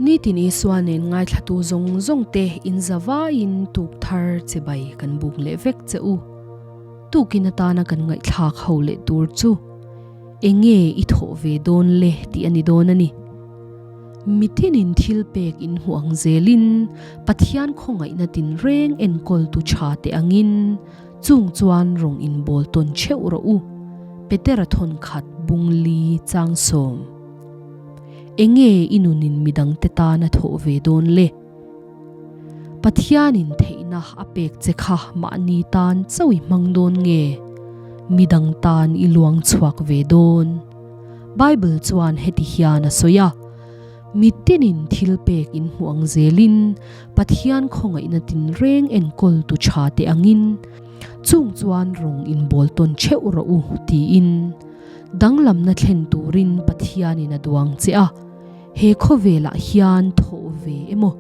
Nitin Isua nen ngaithlatu zawng zawng te in zavaiin tuk thar chibai kan buk leh vek che u. Tukin atana kan ngaihthlak ho leh tur chu enge i thawh ve dawn le tih a ni dawn a ni. Mitinin thil pek in hmuh ang zelin Pathian khawngaihna tinreng enkawltu tha te angin chung chuan rawng inbawl tawn theuh rawh u, Petera thawnkhat bungli changsawm. Enge i nunin midangte tan a thawh ve dawn le? Pathianin theihna a pek che kha mahni tan chauh i hmang dawn nge? Midang tan i luang chhuak ve dawn? Bible chuan heti hian a sawi a, Mitinin thil pek in hmuh ang zelin Pathian khawngaihna tinreng enkawl tu tha te angin chung chuan rawng inbawl tawn theuh rawh u tiin danglamna thlen turin Pathianin a duang che a. He khawvelah hian thawh ve emaw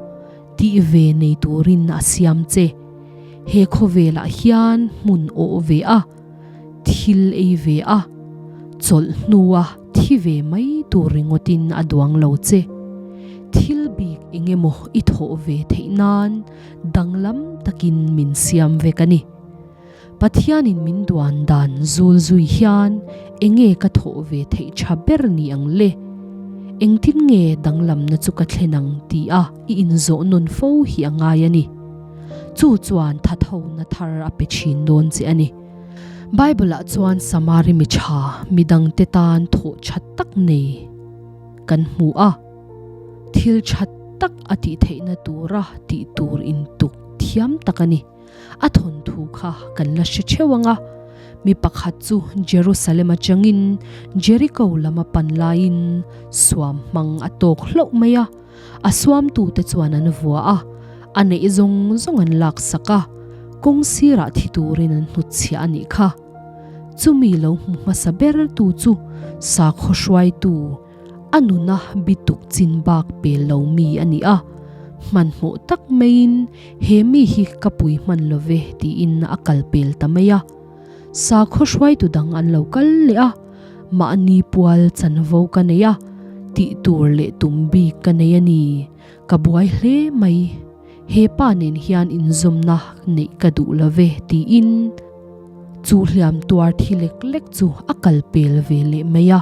tih ve nei turin a siam che. He khawvelah hian hmun awh ve a, thil ei ve a, chawlh hnua thi ve mai tur ringawtin a duang lo che. Thil bik eng emaw i thawh ve theih nan danglam takin min siam vek a ni. Pathianin min duan dan zul zui hian enge ka thawh ve theih tha ber ni ang le? Engtin nge danglamna chu ka thlen ang ti a i inzawh nawn fo hi a ngai a ni. Chu chuan thathona thar a pe thin dawn che a ni. Bible-ah chuan Samari mi tha midangte tan thawh tha tak nei kan hmu a, thil tha tak a tih theihna tura tih tur intuk thiam tak a ni. A thawnthu kha kan la hre theuh ang a, mi pakhat chu Jerusalem atangin Jericho lam a pan laiin suam hmang a tawk hlauh mai a, a suamtute chuan an vua a, a neih zawng zawng an laksak a, kawng sirah thi turin an hnutchhiah a nih kha. Chumi lo hmu hmasa ber tu chu sakhaw hruaitu, A nuna bituk chin bak pel lo mi a ni a, hmanhmawh tak maiin he mi hi ka pui hman lo ve tiin a kal pel ta mai a. Sakhaw hruaitu dang an lo kal leh a, mahni pual chanvo ka nei a, tih tur leh tum bik ka nei a ni, ka buai hle mai, he pa nen hian inzawmna neih ka duh lo ve tiin chu hliam tuar thi lek lek chu a kal pel ve leh mai a.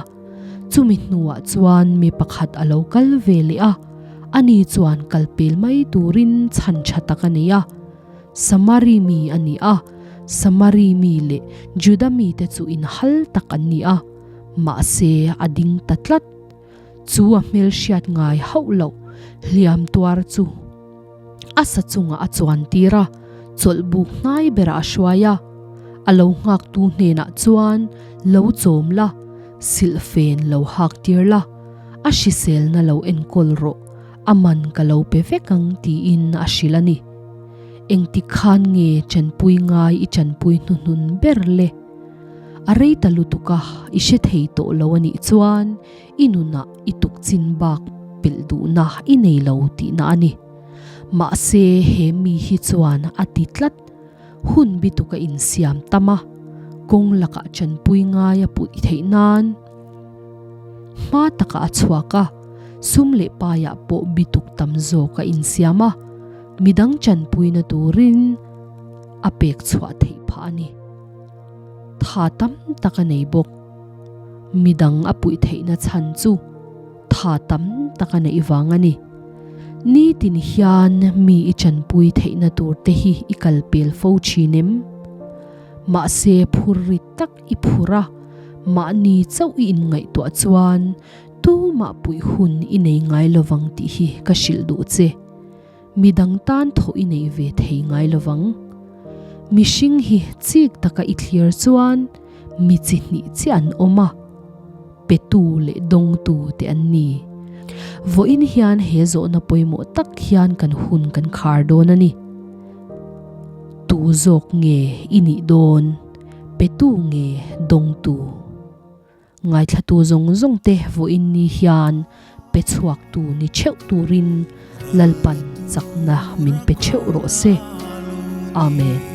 Chumi hnuah chuan mi pakhat a lo kal ve leh a, ani chuan kal pel mai turin chhan tha tak a nei a. Samari mi a ni a, Samari mi leh Juda mite chu inhal tak an ni a, mahse a ding ta tlat. Chu a hmelhriat ngai hauh loh hliam tuar chu a sa chungah a chuan tir a, chawlh buk hnai berah a hruai a. A lo nghaktu hnenah chuan lo chawm la, silhfen lo hak tir la, a hriselna lo enkawl rawh, a man ka lo pe vek ang tiin a hrilh a ni. Engtik khan nge chanpui ngai i chanpui hnuhnun ber le? A rei ta lutuk a, i hre thei tawh lo a nih chuan i nunah i tukchin bak pelh duhna i nei lo tihna a ni. Mahse he mi hi chuan a ti tlat. Hun bituk a insiam tam a, kawng lakah chanpui ngai a puih theih nan hma takah a chhuak a, sum leh paiah pawh bituk tam zawk a insiam a, midang chanpuina turin a pek chhuah theih phah a ni. Tha tam tak a nei bawk. Midang a puih theihna chhan chu tha tam tak a neih vang a ni. Nitin hian mi i chanpui theihna tur te hi i kal pel fo thin em? Mahse phur rit tak i phur a, mahni chauh i inngaihtuah chuan tumah puih hun i nei ngai lovang tih hi ka hrilh duh che. Midang tan thawh i nei ve thei ngai lovang. Mihring hi chik taka i thlir chuan mi chi hnih chiah an awm a. Petu leh dawngtu te an ni. Vawiin hian he zawhna pawimawh tak hian kan hun kan khar dawn a ni. Tu zawk nge i nih dawn? Petu nge dawngtu? Ngaithlatu zawng zawng te vawiin ni hian pe chhuaktu ni theuh turin Lalpan chakna min pe theuh rawh se. Amen.